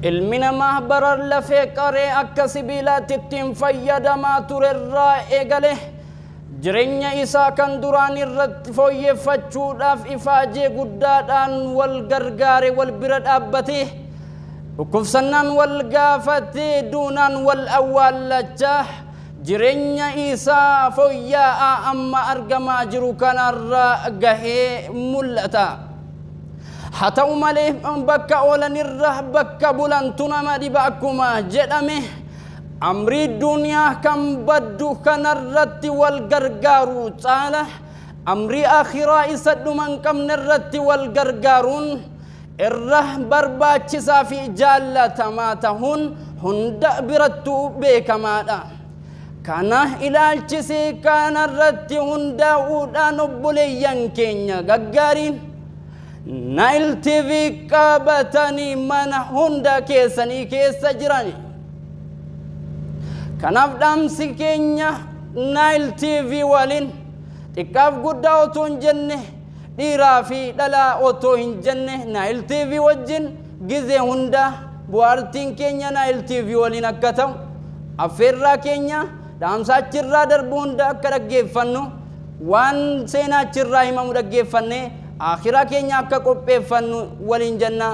Ilmi namaa bara lafee qaree akka sibiilaatti ittiin fayyadamaa turerraa eegale jireenya isaa kan duraan irratti fooyyeffachuudhaaf ifaajee guddaadhaan wal gargaare, wal bira dhaabbatee, dhukkubsannaan wal gaafatee, duunaan wal awwaallachaa jireenya isaa fooyya'aa amma argamaa jiru kanarra gahee mul'ata. Haa ta'u malee, bakka oolanirra bakka bulantu nama dhiba akkuma jedhame, amrii duniyaa kan baddu kanarratti wal gargaaru caala amrii akhiraa isa dhuma hin qabne irratti wal gargaaruun irra barbaachisaa fi jaallatamaa tahuun hunda birattuu beekamaadha. Kana ilaalchisee kanarratti hundaa'uudhaan obboleeyyan keenya gaggaariin Nile TV qabatanii mana hunda keessanii keessa jiran. Kanaaf dhaamsi keenya Nile TV waliin xiqqaaf guddaa otoo hin jenne, dhiiraa fi dhalaa otoo hin jenne, Nile TV wajjin gizee hunda bu'aartiin keenya Nile TV waliin akka ta'u affeerraa keenya, dhaamsa achirraa darbu hunda akka dhaggeeffannu, waan seenaa achirraa himamu dhaggeeffannee akhiraa keenya akka qopheeffannu waliin jenna.